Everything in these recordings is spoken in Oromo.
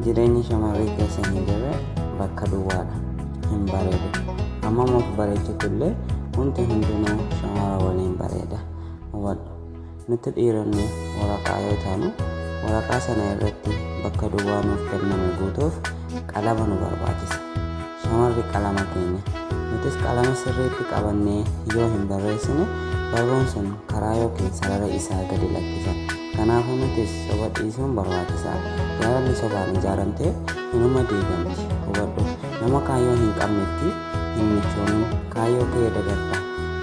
Jireenyi shamarree keessa hin jirre bakka duwwaadha. Hin bareedu. Hammam of bareechitullee wanti hundinuu shamara waliin bareeda. Hubadhu. Nuti dhiironni waraqaa yoo taanu, waraqaa sana irratti bakka duwwaa nuuf kenname guutuuf qalama nu barbaachisa. Shamarri qalama keenya. Nutis qalama sirriitti qabannee yoo hin barreessine, barruun sun karaa yookiin sarara isaa gadi lakkisa. Kanaafuu nutis soba dhiisuun barbaachisaadha. Jaalalli sobaan ijaaramte inuma diigamti. Hubadhu. Nama kaayyoo hin qabnetti hin michoomin. Kaayyoo kee dagatta.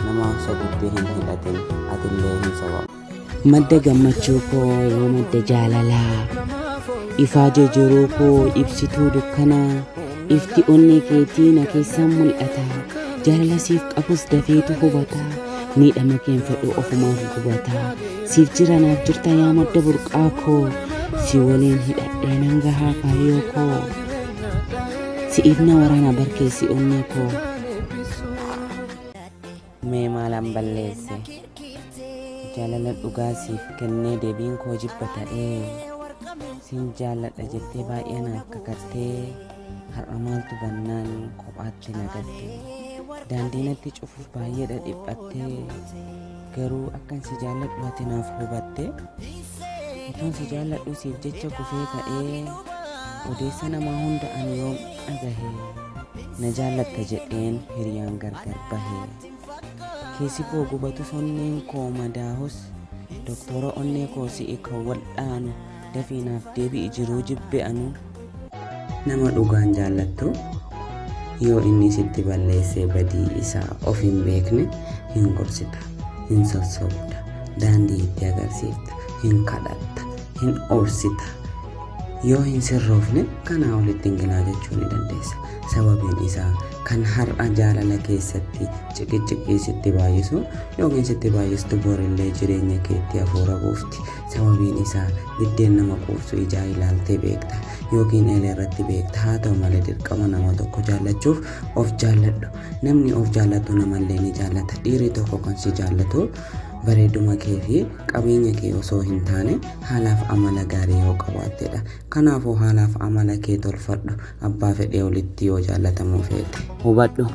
Nama sobutti hin hidhatin. Atillee hin sobamu. Madda gammachuu koo, yaa madda jaalalaa, ifaa jiruu koo, ibsituu dukkanaa, ifti onnee keetii na keessaan mul'ata. Jaalala siif qabus dafeetu hubata. Miidhama keen fedhu, ofumaaf gubata. Siif jira, naaf jirta, yaa madda burqaa koo. Si waliin hidhadhee nan gahaa kaayyoo koo. Si'iif na waraana barkeessi onnee koo. Mee maalan balleesse? Jaalala dhugaa siif kennee deebiin koo jibba ta'ee. Siin jaalladha jettee baay'ee naaf kakattee, har'a maaltu bannaan kophaatti na gatte? Daandii natti cufuuf baay'eedha dhiphattee, garuu akkan si jaalladhu ati naaf hubatte. Utuun si jaalladhu siif jecha kufee ka'ee, odeessa namaa hunda ani yoom dhagahe? Na jaallatta jedheen hiriyaan gargar bahe. Keessi koo gubatus, onneen koo madaahus, doktora onnee koo si'i kan waldhaanu, dafii naaf deebi'i, jiruu jibbe anu. Nama dhugaan jaallattu yoo inni sitti balleessee badii isaa of hin beekne, hin gorsita, hin sossobda, daandii itti agarsiifta, hin kadhatta, hin obsita. Yoo hin sirroofne kanaa olitti hin gilaa jechuu ni dandeessa. Sababiin isaa kan har'a jaalala keessatti ciqiciqii sitti baay'isu yookiin sitti baay'istu borillee jireenya keetti hafuura buufti. Sababiin isaa biddeen nama quubsu ijaa ilaaltee beekta yookiin eelee irratti beekta. Haa ta'u malee dirqama nama tokko jaallachuuf of jaalladhu. Namni of jaallatu namallee ni jaallata. Dhiirri tokko kan si jaallatu bareeduma kee fi qabeenya kee osoo hin taane haalaaf amala gaarii yoo qabaattedha. Kanaafuu haalaaf amala kee tolfadhu, abbaa fedhee olitti yoo jaallatamuu feete. Hubadhu.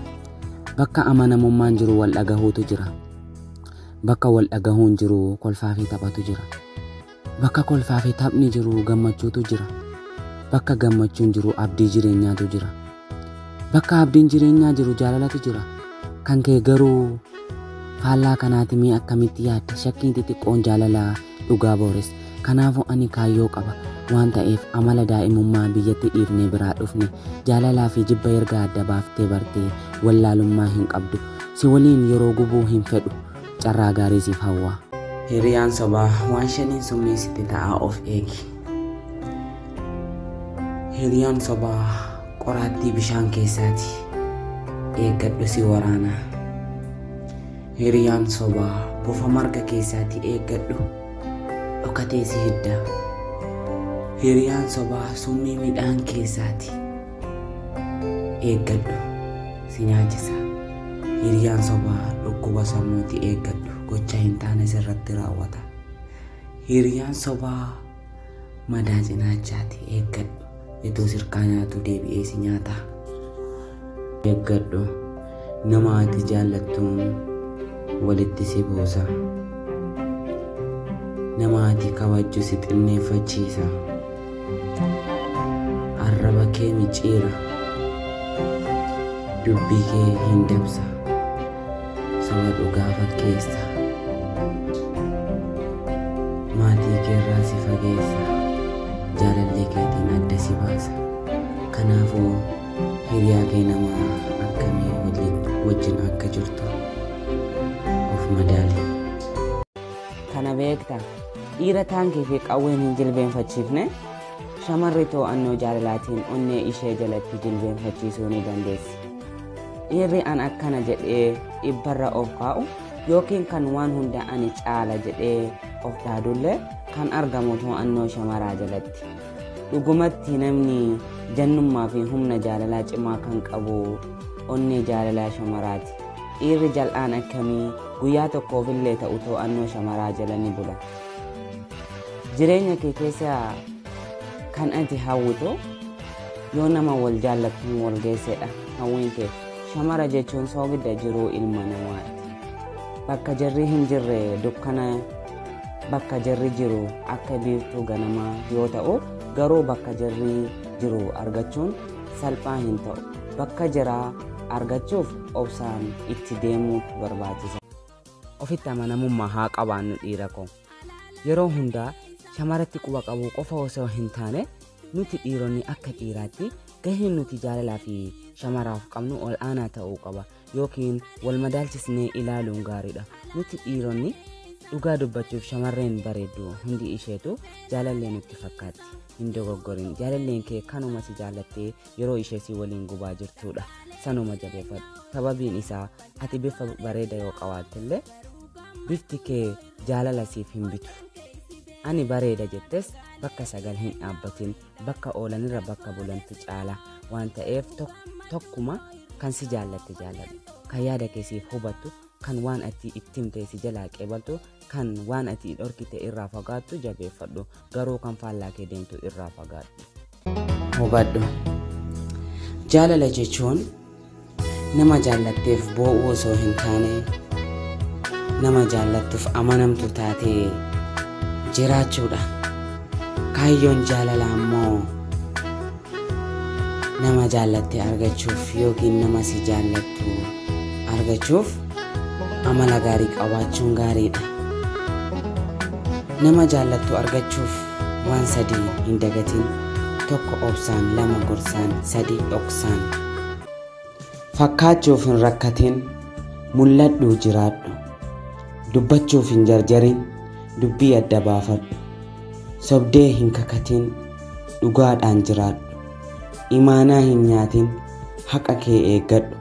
Bakka amanamummaan jiru wal dhagahuutu jira. Bakka wal dhagahuun jiru kolfaa fi taphatu jira. Bakka kolfaa fi taphni jiru gammachuutu jira. Bakka gammachuun jiru abdii jireenyaatu jira. Bakka abdiin jireenyaa jiru jaalalatu jira. Kan kee garuu faallaa kanaati. Mee akkamitti yaadda? Shakkiin xixiqqoon jaalalaa dhugaa boores. Kanaafuu ani kaayyoo qaba waan ta'eef amala daa'imummaa biyyatti dhiifnee biraa dhufne. Jaalalaa fi jibba erga adda baaftee bartee wallaalummaa hin qabdu. Si waliin yeroo gubuu hin fedhu. Carraa gaarii siif hawwa. Hiriyaan sobaa waan shaniin summii sitti ta'aa, of eegi. Hiriyaan sobaa qoraattii bishaan keessaati. Eeggadhu, si waraana. Hiriyaan sobaa bofa marga keessaati, eeggadhu. Dhokatee si hidda. Hiriyaan sobaa summii midhaan keessaati. Eeggadhu, si nyaachisa. Hiriyaan sobaa dhukkuba sammuuti, eeggadhu. Gocha hin taane sirratti raawwata. Hiriyaan sobaa madaa cinaachaati, eeggadhu. Ituu sirkaa nyaatu deebi'ee si nyaata. Eeggadhu. Nama ati jaallattuun walitti si buusa. Nama ati kabajju si xinneeffachiisa. Arraba kee micciira. Dubbii kee hin dabsa. Soba dhugaa fakkeessa. Maatii keerraa si fageessa. Jaalallee keetiin adda si baasa. Kanaafuu hiriyaa kee nama akkamii wajjin akka jirtu of madaali. Kana beekta, dhiira taankii fi qawween hin jilbeenfachiifne shamarri to'annoo jaalalaatiin onnee ishee jalatti jilbeenfachiisuu ni dandeessi. Dhiirri an akkana jedhee dhibbarra of kaa'u yookiin kan waan hunda ani caala jedhee of dhaadullee kan argamu to'annoo shamaraa jalatti. Dhugumatti namni jannummaa fi humna jaalalaa cimaa kan qabu onnee jaalalaa shamaraati. Dhiirri jal'aan akkamii guyyaa tokkoofillee ta'u to'annoo shamaraa jala ni bula. Jireenya kee keessa kan ati hawwitu Yoo nama wal jaallattuun wal geessedha hawwiin kee. Shamara jechuun soogidda jiruu ilma namaati. Bakka jarri hin jirre dukkana, bakka jarri jiru akka biiftuu ganamaa yoo ta'u, garuu bakka jarri jiru argachuun salphaa hin ta'u. Bakka jaraa argachuuf obsaan itti deemuu barbaachisa. Ofitti amanamummaa haa qabaannu dhiira koo. Yeroo hundaa shamaratti quba qabuu qofa osoo hin taane, nuti dhiironni akka dhiiraatti gaheen nuti jaalalaa fi shamaraaf qabnu ol aanaa ta'uu qaba, yookiin wal madaalchisnee ilaaluun gaariidha. Nuti dhiironni dhugaa dubbachuuf shamarreen bareeddu hundi isheetu jaalallee nutti fakkaatti. Hin dogoggorin, jaalalleen kee kanuma si jaallattee yeroo ishee si waliin gubaa jirtudha. Sanuma jabeeffadhu. Sababiin isaa ati bifa bareeda yoo qabaattellee bifti kee jaalala siif hin bitu. Ani bareeda jettes bakka sagal hin dhaabbatin, bakka oolanirra bakka bulantu caala waan ta'eef, tokkuma kan si jaallatte jaalladhu. Kan yaada kee siif hubattu, kan waan ati itti himte si jalaa qeebaltu, kan waan ati dhorkite irraa fagaattu jabeeffadhu. Garuu kan faallaa kee deemtu irraa fagaadhu. Hubadhu. Jaalala jechuun nama jaallatteef boo'uu osoo hin taane, nama jaallattuuf amanamtu taatee jiraachuudha. Kaayyoon jaalalaa immoo nama jaallatte argachuuf yookiin nama si jaallattu argachuuf amala gaarii qabaachuun gaariidha. Nama jaallattu argachuuf waan sadii hin dagatin: tokko obsaan, lama gorsaan, sadi dhoksaan. Fakkaachuuf hin rakkatin, mul'adhuu jiraadhu. Dubbachuuf hin jarjarin, dubbii adda baafadhu. Sobdee hin kakatin, dhugaadhaan jiraadhu. Imaanaa hin nyaatin, haqa kee eeggadhu.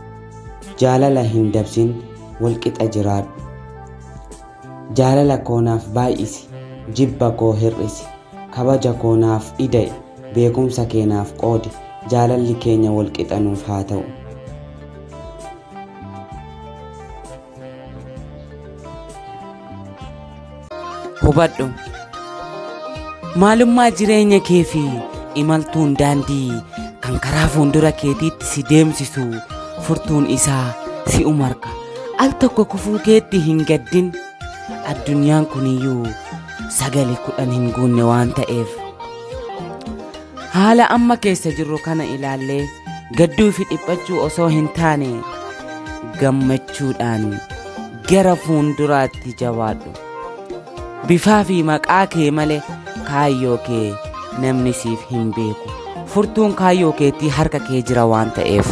Jaalala hin dabsin, walqixa jiraadhu. Jaalala koo naaf baay'isi, jibba koo hir'isi, kabaja koo naaf ida'i, beekumsa kee naaf qoodi, jaalalli keenya walqixa nuuf haa ta'u. Hubadhu. Maalummaa jireenya kee fi imaltuun daandii kan karaa fuuldura keetiitti si deemsisu furtuun isaa si umarka. Al tokko kufuu keetti hin gaddin. Addunyaan kuniyyuu 9 10 hin guunne waan ta'eef. Haala amma keessa jirru kana ilaallee gadduu fi dhiphachuu osoo hin taane, gammachuudhaan gara fuulduraatti jabaadhu. Bifaa fi maqaa kee malee kaayyoo kee namni siif hin beeku. Furtuun kaayyoo keetii harka kee jira waan ta'eef.